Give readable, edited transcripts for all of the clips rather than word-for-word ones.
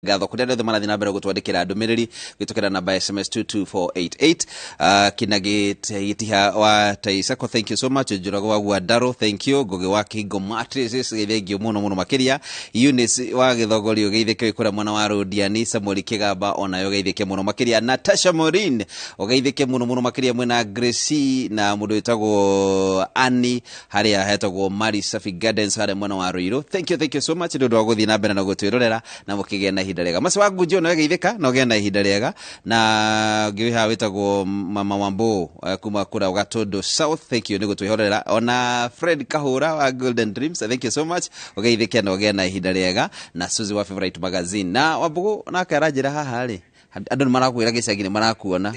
Ngatho kũrĩ andũ othe marathiĩ na mbere gũtwandĩkĩra ndũmĩrĩri gũtũkĩra namba ya SMS 22488. Kina gĩtiha wa Taisako, thank you so much. Njũrago wa Guandaro, thank you. Ngũgĩ wa Kingo Mattresses, thank you mũno mũno makĩria. Eunice wa Gĩthogori, ũgeithĩke wĩ kũrĩa mwena wa Rũdiani. Samuel Kĩgamba, onayo ũgeithĩke mũno makĩria. Natasha Morin, ũgeithĩke mũno mũno makĩria mwena Gracie na mũndũ wĩtagwo Annie harĩa hetagwo Mari Safi Gardens harĩa mwena wa Ruiru. Thank you, thank you so much nĩ ũndũ wa gũthiĩ na mbere na gũtwĩrorera na mũkĩgĩa na ihinda rĩega. Maci wa Ngunjo, na ũgeithĩka na ũgĩe na ihinda rĩega. Na ngĩũĩ haha wĩtagwo Mama Wambo kuma kũrĩa Gatũndũ South, thank you nĩ gũtwĩhorera. Ona Fred Kahũra wa Golden Dreams, thank you so much, ũgeithĩke na ũgĩe na ihinda rĩega. Na Suzy wa Favorite Magazine na Wambũgũ nake aranjĩra haha rĩ, andũ nĩ marakwĩra gĩcagi nĩ marakuona.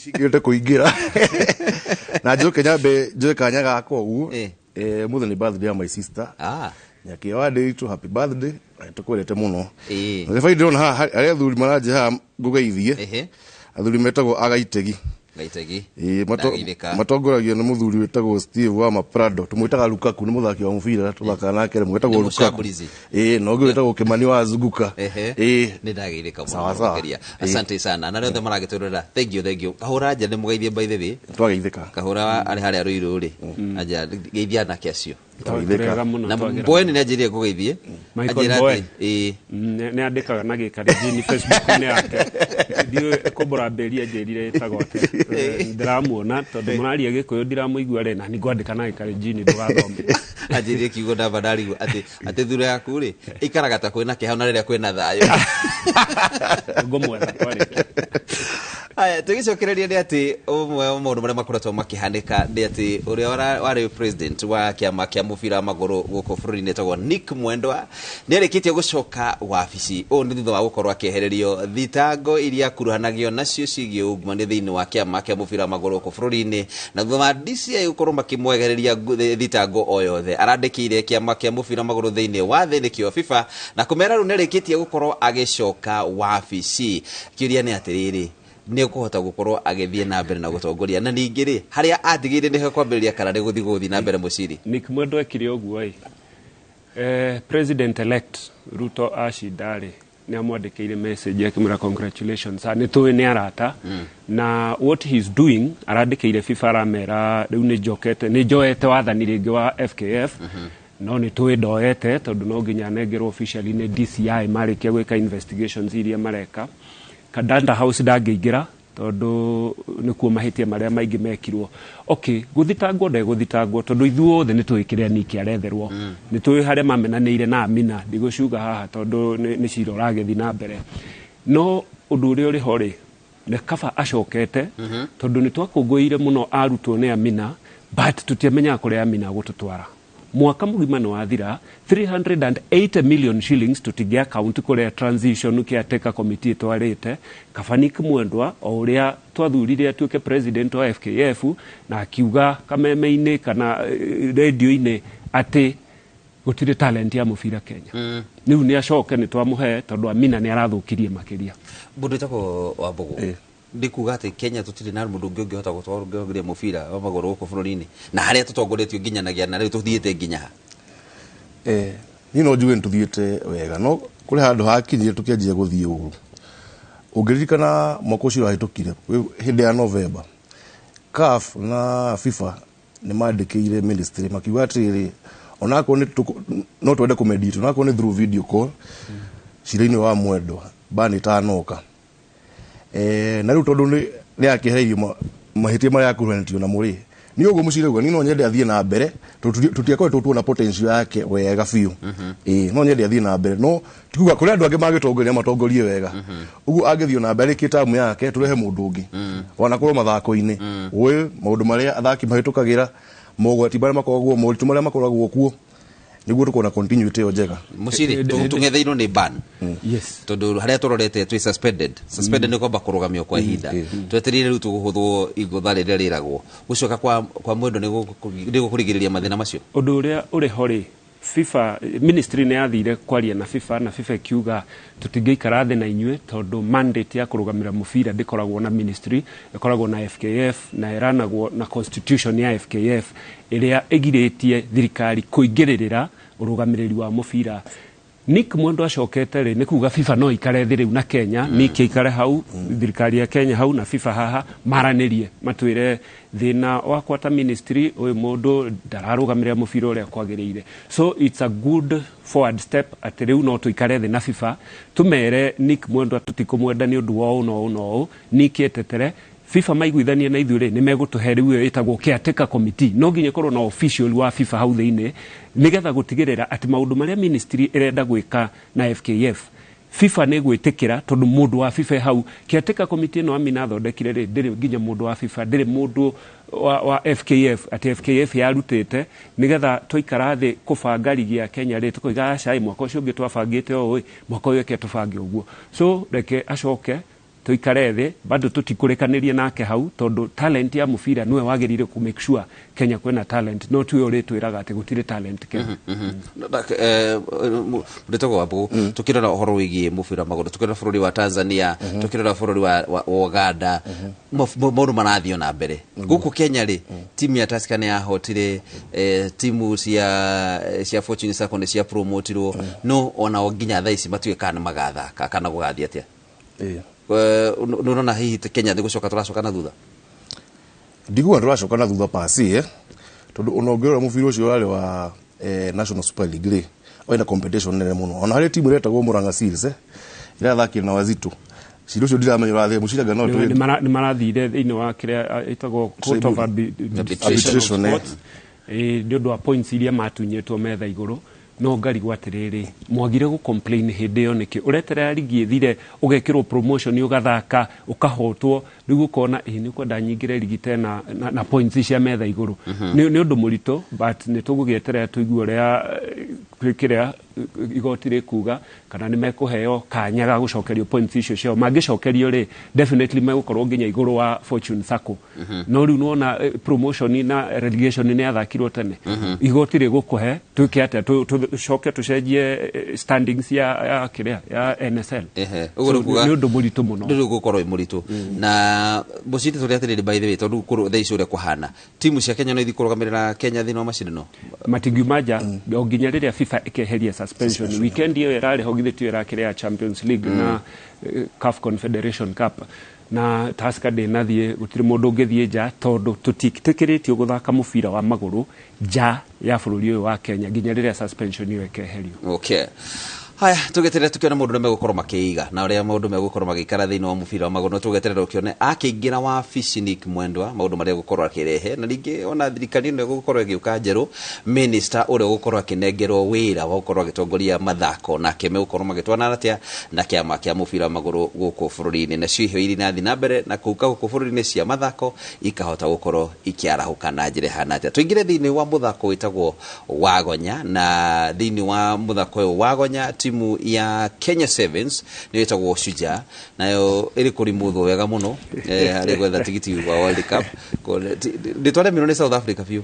Cingĩrĩte kũingĩra na njoke nyambe njoe kanya gakwa ũguo. Mũthenya nĩ birthday ya my sister, Nyakĩa wa Ndĩritũ, happy birthday na nĩtũkwendete mũno. Referee, ndĩrona haha harĩ athuri maranjĩ haha ngũgeithie. Athuri metagwo Agaitegi. Gaitegi. Ĩĩ, Ndageithĩka. Matongoragio nĩ mũthuri wĩtagwo Steve wa Maprado, tũmwĩtaga Lukaku, nĩ mũthaki wa mũbira tũthakaga nake rĩmwe, wĩtagwo Nĩ Lukaku. mũcambulizi. Ĩĩ, na ũngĩ wĩtagwo Kimani wa Zunguka. Ĩĩ. Nĩ ndageithĩka mũno. Sawa, sawa. Makĩria, asante sana na arĩa othe maragĩtwĩrorera, thank you, thank you. Kahũra nja nĩ mũgeithie, by the way. Twageithĩka. Kahũra arĩ harĩa Rũirũ rĩ, anja geithia anake acio. Twageithĩka. Twega mũno. Na Twagĩra. Mboeni nĩ anjĩrire ngũgeithie. Michael Anjĩra atĩ Mboweni. ĩĩ. Nĩ andĩkaga na gĩkarenjini Facebook-inĩ yake, ndiũĩ kũmbũra mbĩri anjĩrire ĩtagwo atĩa. Ndĩramuona tondũ mũraria gĩkũyũ ndiramũigua rĩ, na ningwandĩka na gĩkarenjini ndũgathome. Anjĩrire kiugo ndamba ndarigwo atĩ thura yaku rĩ ikaraga ta kwĩna kĩeha na rĩrĩa kwĩna thayũ. Ngũmwetha twarĩkia. Aya, tũgĩcokereria nĩ atĩ ũmwe wa maũndũ marĩa makoretwo makĩhanĩka nĩ atĩ ũrĩa warĩ president wa kĩama kĩa mũbira wa magũrũ gũkũ bũrũri-inĩ etagwo Nick Mwendwa nĩ arĩkĩtie gũcoka wabici. Ũũ nĩ thutha wa gũkorwo akĩehererio thitango iria akuruhanagio nacio ciĩgiĩ ungumania thĩinĩ wa kĩama kĩa mũbira wa magũrũ gũkũ bũrũri-inĩ, na thutha wa DCI gũkorwo makĩmwehereria thitango o yothe arandĩkĩire kĩama kĩa mũbira wa magũrũ thĩinĩ wa thĩ, nĩkĩo FIFA, na kũmera rĩu nĩ arĩkĩtie gũkorwo agĩcoka wabici. Kĩũria nĩ atĩrĩrĩ, nĩ ũkũhota gũkorwo agĩthiĩ na mbere na gũtongoria, na ningĩ rĩ, harĩa atigĩire nĩho kwambĩrĩria kana nĩ gũthiĩ gũthiĩ na mbere mũciri? Nick Mwendwa ekire ũguo ĩ, president elect Ruto acinda rĩ, nĩ amwandĩkĩire message akĩmwĩra congratulations. Nĩ tũĩ nĩ arata na what he is doing, arandĩkĩire FIFA aramera rĩu nĩ njokete, nĩ njoete wathani rĩngĩ wa FKF, no nĩ tũĩ ndoete tondũ no nginya anengerwo officially nĩ DCI marĩkia gwĩka investigations iria mareka. Kandanda House ndangĩingĩra tondũ nĩkuo mahĩtia marĩa maingĩ mekirwo. Okay, gũthitangwo ndegũthitangwo tondũ ithuothe nĩ tũĩ kĩrĩa Nick aretherwo. Nĩ tũĩ harĩa mamenanĩire na Amina, ndigũcuga haha tondũ nĩ cira ũragĩthiĩ na mbere. No ũndũ ũrĩa ũrĩ ho rĩ, nĩ kaba acokete tondũ nĩ twakũngũĩire mũno arutwo nĩ Amina, but tũtiamenyaga kũrĩa Amina gũtũtwara. Mwaka mũgima nĩ wathira, 380 million shillings tũtingĩ account kũrĩa transition caretaker committee ĩtwarĩte. Kaba Nick Mwendwa o ũrĩa twathurire atuĩke president wa FKF na akiuga kameme-inĩ kana radio-inĩ atĩ gũtirĩ talent ya mũbira Kenya. Rĩu nĩ acoke, nĩ twamũhe tondũ Amina nĩ arathũkirie makĩria. Mũndũ wĩtagwo Wambũgũ, ndĩ kuga atĩ Kenya tũtirĩ na mũndũ ũngĩ ũngĩhota gũtongoria mũbira wa magũrũ gũkũ bũrũri-inĩ, na harĩa tũtongoretio nginyanagia na rĩu tũthiĩte nginya ha? Niĩ no njuge nĩ tũthiĩte wega, no kũrĩ handũ hakinyire tũkĩanjia gũthiĩ ũru. Ũngĩririkana mwaka ũcio ũrahĩtũkire hĩndĩ ya November, CAF na FIFA nĩ mandĩkĩire ministry makiuga atĩrĩrĩ, onakorwo nĩ no twende kũmediate, onakorwo nĩ through video call, cira-inĩ wa Mwendwa ban ĩtanoka. Na rĩu tondũ nĩ akĩehereirio mahĩtia marĩa akuruhanĩtio namo rĩ, nĩ ũguo mũciri auga, niĩ no nyende athiĩ na mbere tondũ tũtiakoretwo tuona potential yake wega biũ. Ĩĩ, no nyende athiĩ na mbere, no tikuga kũrĩ andũ angĩ mangĩtongoria matongorie wega. Ũguo angĩthiĩ na mbere arĩkie tamu yake, tũrehe mũndũ ũngĩ wanakorwo mathako-inĩ ũĩ maũndũ marĩa athaki mahĩtũkagĩra, mogwati marĩa makoragwo, moritũ marĩa makoragwo kuo, nĩguo tũkona continuity ĩyo njega. Mũciri, tũng'etheirwo nĩ ban. Tondũ harĩa tũrorete twĩ suspended. Suspended nĩ kwamba kũrũgamio kwa ihinda, twetereire rĩu tũgũhũthwo igũtha rĩrĩa rĩragwo. Gũcoka kwa Mwendwa nĩ gũkũrigĩrĩria mathĩna macio. Ũndũ ũrĩa ũrĩ ho rĩ, FIFA ministry nĩ yathire kwaria na FIFA, na FIFA ĩkiuga tũtingĩikara thĩ na inyuĩ tondũ mandate ya kũrũgamĩra mũbira ndĩkoragwo na ministry, ĩkoragwo na FKF na ĩranagwo na constitution ya FKF ĩrĩa ĩgirĩtie thirikari kũingĩrĩrĩra ũrũgamĩrĩri wa mũbira. Nick Mwendwa acokete rĩ, nĩ kuga FIFA no ikare thĩ rĩu na Kenya. Nick ikare hau, thirikari ya Kenya hau na FIFA haha, maranĩrie, matwĩre thĩna wakwa ta ministry, ũyũ mũndũ ndararũgamĩrĩra mũbira ũrĩa kwagĩrĩire. So it's a good forward step atĩ rĩu no tũikare thĩ na FIFA, tũmere Nick Mwendwa tũtikũmwenda nĩ ũndũ wa ũũ na ũũ na ũũ. Nick etetere FIFA maiguithanie na ithuĩ rĩ, nĩ megũtũhe rĩu ĩyo ĩtagwo caretaker committee. No nginya ĩkorwo na official wa FIFA hau thĩinĩ, nĩgetha gũtigĩrĩra atĩ maũndũ marĩa ministry ĩrenda gwĩka na FKF, FIFA nĩ gwĩtĩkĩra, tondũ mũndũ wa FIFA hau. Caretaker committee ĩno Amina athondekire rĩ, ndĩrĩ nginya mũndũ wa FIFA, ndĩrĩ mũndũ wa FKF, atĩ FKF yarutĩte nĩgetha twaikara thĩ kũbanga rigi ya Kenya rĩ, tũkoiga aca, mwaka ũcio ũngĩ twabangĩte ũũ ĩ, mwaka ũyũ eke tũbange ũguo. So reke acoke tuikare thĩ, bado tũtikũrĩkanĩrie nake hau, tondũ talent ya mũbira nĩwe wagĩrĩire kũ make sure Kenya kwĩna talent, no tiwe ũrĩtwĩraga atĩ gũtirĩ talent Kenya. Ndĩtagwo Wambugu, tukĩrora ũhoro wĩgiĩ mũbira wa magũrũ, tukĩrora bũrũri wa Tanzania, tukĩrora bũrũri wa Uganda, maũndũ marathiĩ na mbere. Gũkũ Kenya rĩ, timu ya Tusker nĩ yahotire, timu cia Fortune Sacco nĩ cia promotirwo, no onao nginya thaa ici matiũĩ kana nĩ magathaka kana gũgathiĩ atĩa. Nĩ ũrona hihi Kenya nĩ gũcoka tũracoka na thutha? Ndiguo tũracoka na thutha pasi, tondũ ona ũngĩrora mũbira ũcio ũrarĩ wa National Super League rĩ, wĩna competition nene mũno. Ona harĩ timu ĩretagwo Murang'a Seals, ĩrathakire na Wazito. Cira ũcio ndiramenya ũrathiĩ mũciraga no Nĩ marathire thĩinĩ wa kĩrĩa ĩtagwo Court of Arbitration. Arbitration of Sports, nĩ ũndũ wa points iria matunyĩtwo metha igũrũ. No ngarigwo atĩrĩrĩ, mwagire gũ complain hĩndĩ ĩyo nĩkĩ? Ũreterera rigi ĩthire, ũgekĩrwo promotion, ũgathaka, ũkahotwo, rĩu ũkona ĩ nĩ ũkwenda nyingĩre rigi tena na points cia metha igũrũ. Nĩ ũndũ mũritũ, but nĩ tũgũgĩeterera tũigue ũrĩa kĩrĩa igoti rĩkuga, kana nĩ mekũheo kanya ga gũcokerio points icio ciao. Mangĩcokerio rĩ, definitely megũkorwo nginya igũrũ wa Fortune Sacco. No rĩu nĩwona promotion na relegation nĩ yathakirwo tene. Igoti rĩgũkũhe twĩke atĩa? Tũcoke tũcenjie standings ya kĩrĩa ya NSL? Ehe. So, Ũguo nĩ kuga- nĩ ũndũ mũritũ mũno. Rĩu gũkorwo wĩ mũritũ na mũciti tũrĩ atĩrĩrĩ, by the way, tondũ kũrũ thaa ici ũrĩa kũhana, timu cia Kenya no ithiĩ kũrũgamĩrĩra Kenya thĩinĩ wa macindano? Matingiuma nja o nginya rĩrĩa FIFA ĩkeheria suspension. Weekend ĩyo ĩrarĩ ho, githĩ tiyo ĩrakĩrĩ ya Champions League na CAF Confederation Cup? Na Tusker ndĩnathiĩ, gũtirĩ mũndũ ũngĩthiĩ nja, tondũ tũtitĩkĩrĩtio gũthaka mũbira wa magũrũ nja ya bũrũri ũyũ wa Kenya nginya rĩrĩa suspension ĩyo ĩkeherio. Okay, haya, tũgeterera tukiona maũndũ ũrĩa megũkorwo makĩiga na ũrĩa maũndũ megũkorwo magĩikara thĩinĩ wa mũbira wa magũrũ. No tũgeterera ũkĩone akĩingĩra wabici Nick Mwendwa, maũndũ marĩa egũkorwo akĩrehe, na ningĩ ona thirikari ĩno ĩgũkorwo ĩgĩũka njerũ, minister ũrĩa ũgũkorwo akĩnengerwo wĩra wa gũkorwo agĩtongoria mathako nake megũkorwo magĩtwarana atĩa na kĩama kĩa mũbira wa magũrũ gũkũ bũrũri-inĩ, nacio iheo iria irathiĩ na mbere na kũuka gũkũ bũrũri-inĩ cia mathako ikahota gũkorwo ikĩarahũka na njĩra ĩhana atĩa. Tũingĩre thĩinĩ wa mũthako wĩtagwo wagonya, na thĩinĩ wa mũthako ũyũ wagonya, timu ya Kenya Sevens nĩyo ĩtagwo Shujaa, nayo ĩrĩ kũrimuthwo wega mũno harĩ gwetha tigiti wa World Cup. Ndĩtwaremirwo nĩ South Africa biũ.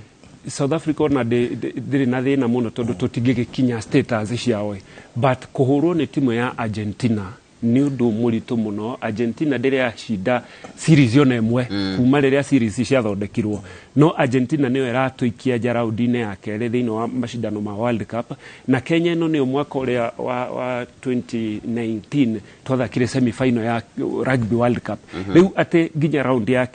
South Africa ona ndĩrĩ na thĩna mũno, tondũ tũtingĩgĩkinya status ciao ĩ. But kũhũrwo nĩ timu ya Argentina nĩ ũndũ mũritũ mũno. Argentina ndĩrĩ yacinda series ona ĩmwe kuma rĩrĩa series ciathondekirwo, no Argentina nĩyo ĩratũikia nja raundi-inĩ ya kerĩ thĩinĩ wa macindano ma World Cup. Na Kenya ĩno nĩyo mwaka ũrĩa wa 2019 twathakire semi final ya Rugby World Cup, rĩu atĩ nginya round ya